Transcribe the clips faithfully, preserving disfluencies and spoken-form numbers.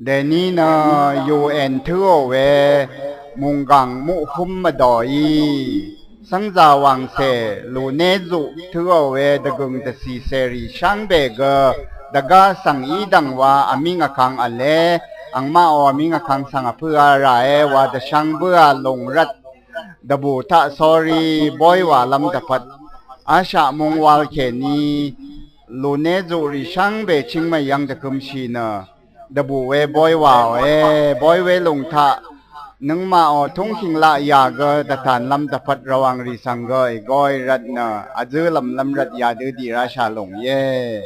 Dèní nø U N tǿò we mùnggàng muqhúm mvdòí, sv́ngzà wàngcè lùnézuq tǿò we dvgø̀ng dvcìcèrì shvngbe gø dvgá svng í dv̀ng wa vmíng vkang v̄le, angmaqò vmíng vkang svng vpǿà ràe wa dvshvng bǿà lùng rvt dvbù taq sórí bóy wàlv́m dvpvt vshaq mung wal kèní lùnézuqrì shvngbe chingmè yv́ng dvkømshì nø dvbù we bóy wàòe. Bóy welùng taq nøngmaqò túngkìng laq yà gø dvtànlv́m dvpvt Rvwàng rì svng gø ègóy rvt nø vzǿ lv̀mlv́m rvt yadø dì rashà lùng íe.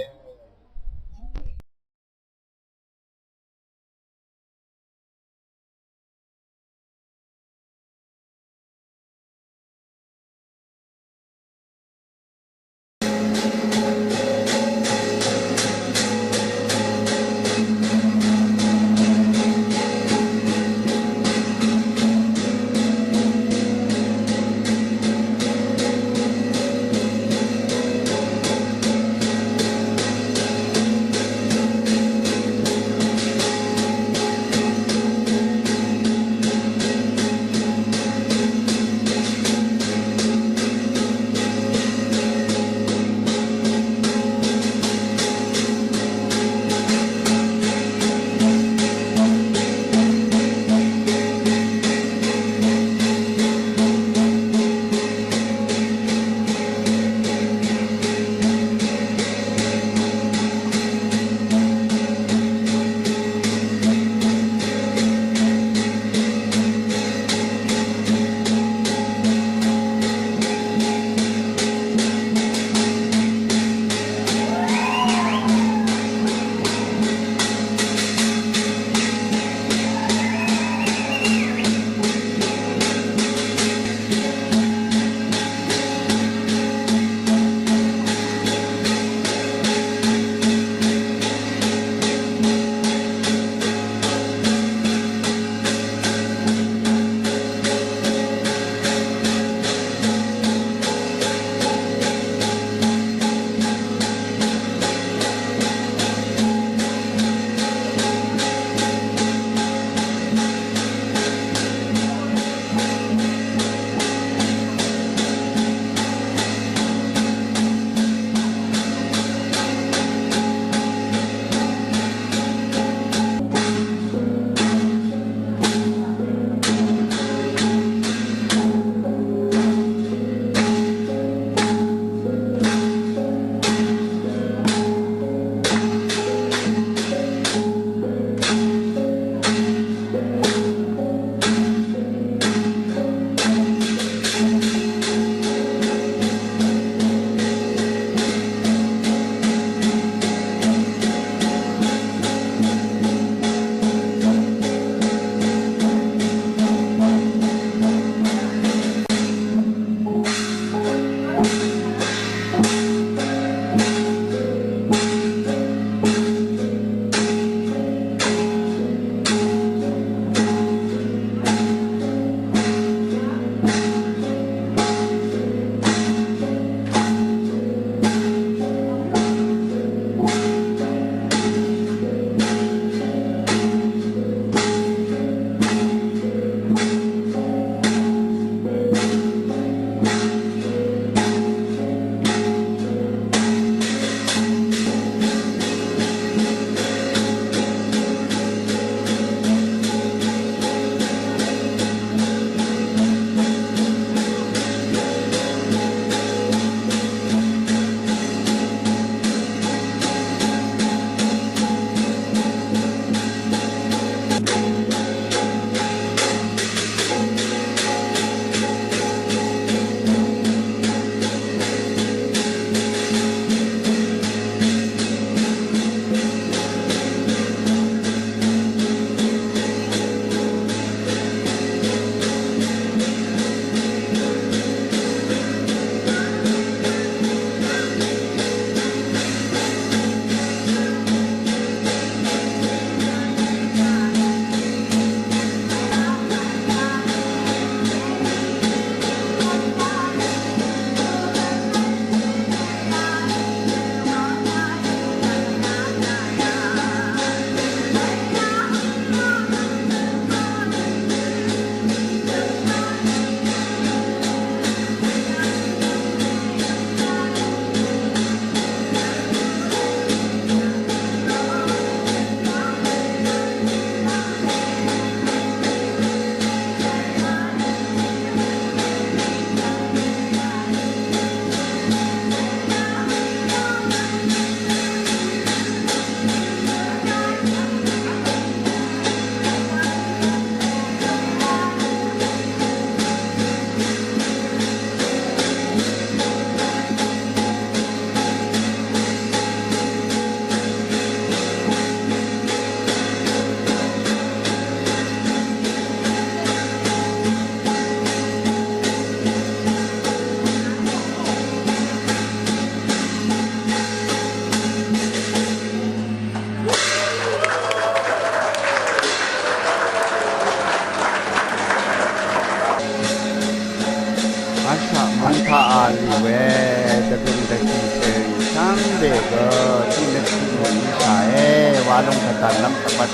Tiq nøt tiq mø̀n í shàe, wa lòng kvtàn lv́m kvt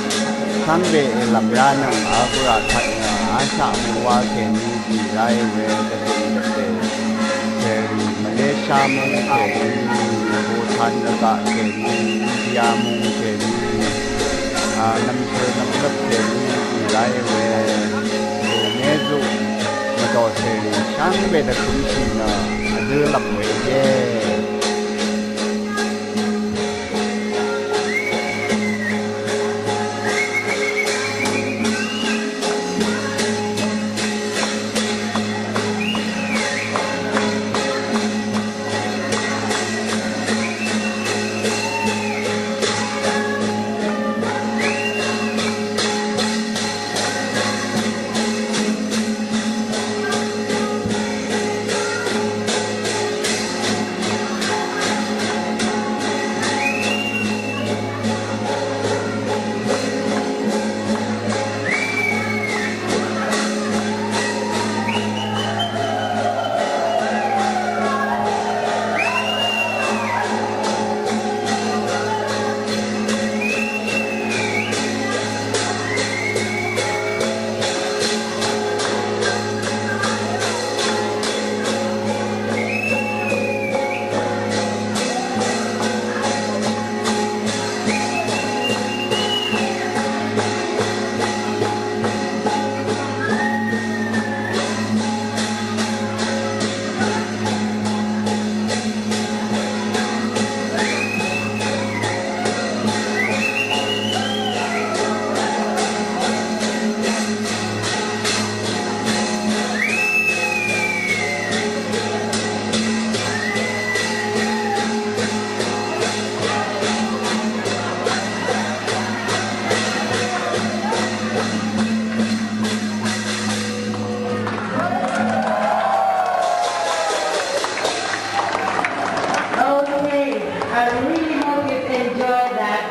shvngbe èlv̀m yà nøng, a, gø rà kvt nø, a, shaq mø̀n wa kèní dì ráì we, dvdè dvdè. Kèní Malaysia mung kèní, Bhutan dvgaq kèní, India mung kèní, a, nvmshø nvmløp kèní dì ráì we, dvdè mèzøq, mvdò kèní, shvngbe dvkømshì nø, vdø lv̀m we íe.